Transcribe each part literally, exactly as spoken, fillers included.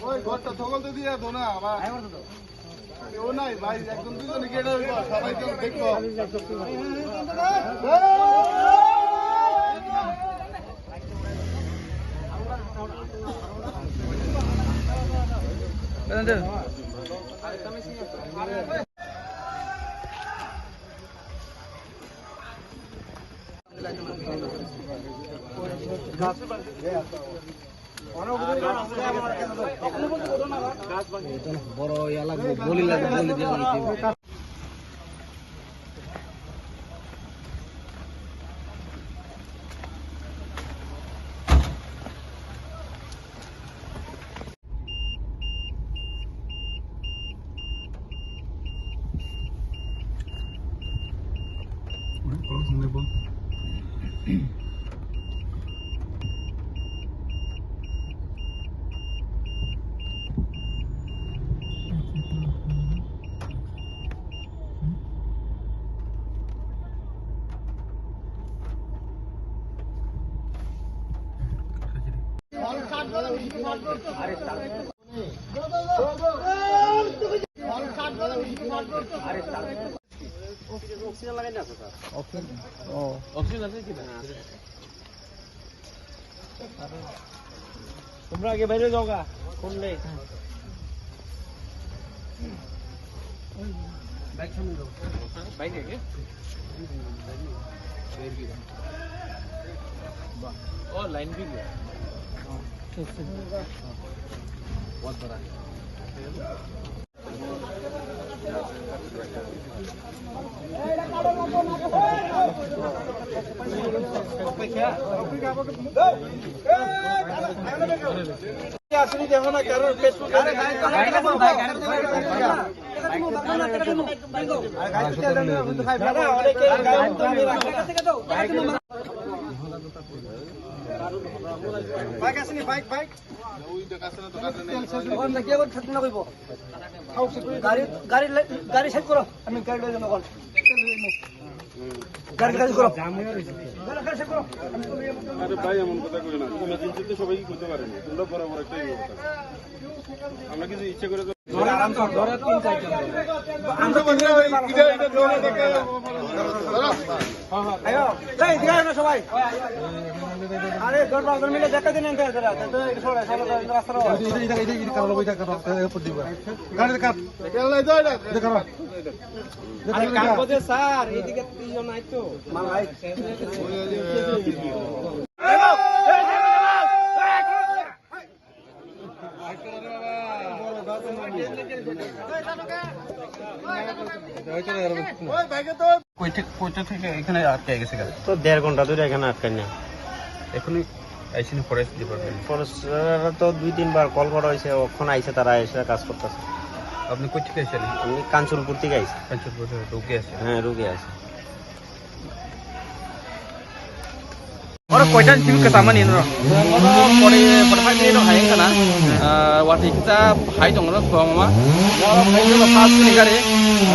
ওই ঘরটা থকল তো দিয়ে দো না, আবার। কেউ নাই ভাই, একদম দুজনে গেটে ওই ঘর, সবাই তো দেখবো। Boro ya lagbo, boli lagbo, boli dia lagi. Oxygen lagai na, sir. Oxygen, oh. Oxygen ase ki na? তোমরা আগে বাইরে যাও গা, কোন নেই? বাইক সামনে যাও। বাইক আগে? ও, লাইন বি গেছে। बहुत बड़ा है। বাইক আছে নি? Bike, bike. গাড়ি, গাড়ি, গাড়ি সাইড করো, আমি গাড়ি লই যাবো এখন। গাড়ি, গাড়ি করো। গাড়ি, গাড়ি সাইড করো। আরে ভাই, এমন কথা কই না। ইমার্জেন্সি তো সবাই কি করতে পারে না। তোমরা বরাবর একটা ইয়ে করতে পারো। আমরা কিছু ইচ্ছে করে তো ধরে আরাম কর, ধরে তিন চারজন ধরে। আমরা তো বলছি, ওই ইটা, ইটা ধরে দেখে। আয়ো, এই, এদিকে আয় না সবাই। আরে, দশ বারো জন মিলে দেখা দিন, এনতে, এনতে, এনতে, এনতে, সবাই, সবাই, সবাই, রাস্তা রো। এটা, এটা, এটা, এটা কালো, এটা কালো, এটা উপর দিবা। গাড়ি কাট। এটা কালো। আরে, কার মধ্যে স্যার, এদিকে তিনজন নাই তো। মাল নাই। कोयटा, कोयटा থেকে এখানে আটকে গেছে গাড়ি। তো দেড় ঘন্টা ধরে এখানে আটকান না। এখনই আইসিনি ফরেস্ট ডিপার্টমেন্ট। ফরেস্ট তো দুই তিনবার কল করা হয়েছে, ওখানে আইসে, তারা এসে কাজ করতেছে। আপনি কই থেকে আইসেন? আমি কাঞ্চনপুর থেকে আইসি। কাঞ্চনপুর থেকে রুগী আছে? হ্যাঁ, রুগী আছে। Oro koitan tv kwchama ni no. Oro pori, pori phai ni no hai kana. Ah, wati kita hai tong ro ko mama. Oro phai ni pas ni gari.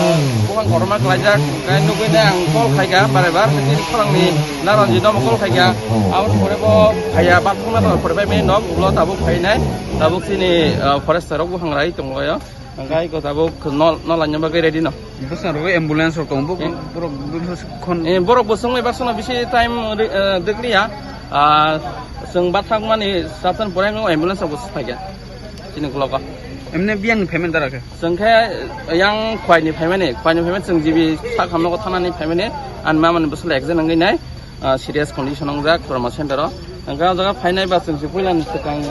Ah, bukan korma kelaijak. Kai nugui ne ang call khai ga bare bar. Ni khorang ni naran ji no call khai ga. Abo pore bo phai ya bat phung na pore phai me no ulo tabuk phai nai. Tabuk sini, ah, forest rok buhang rai tong lo ya. Hingke iko tabuk no, no laina bagwi ready no. Bwskango ambulance rok tongo, bo, eh, borok, borok khon- Eh, borok bo swngwi baksa no bisi time re-, eh, dekliya. Ah, chwng bathakmani station pore no ambulance rok bo phaikha. Chini ulogo. Emne biyang ni payment dara khe? Chwng khe yang khwai ni payment ni, khwai ni payment chwng jibi sak hamno thanani payment ni, ani mama ni bwsla accident wngwi nai, ah, serious condition wngjak trauma center o. Hingke o jaga phainai ba chwng se puila ni swkang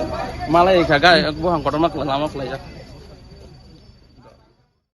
malai kha ga, buhang kotorma lama kwlaijak.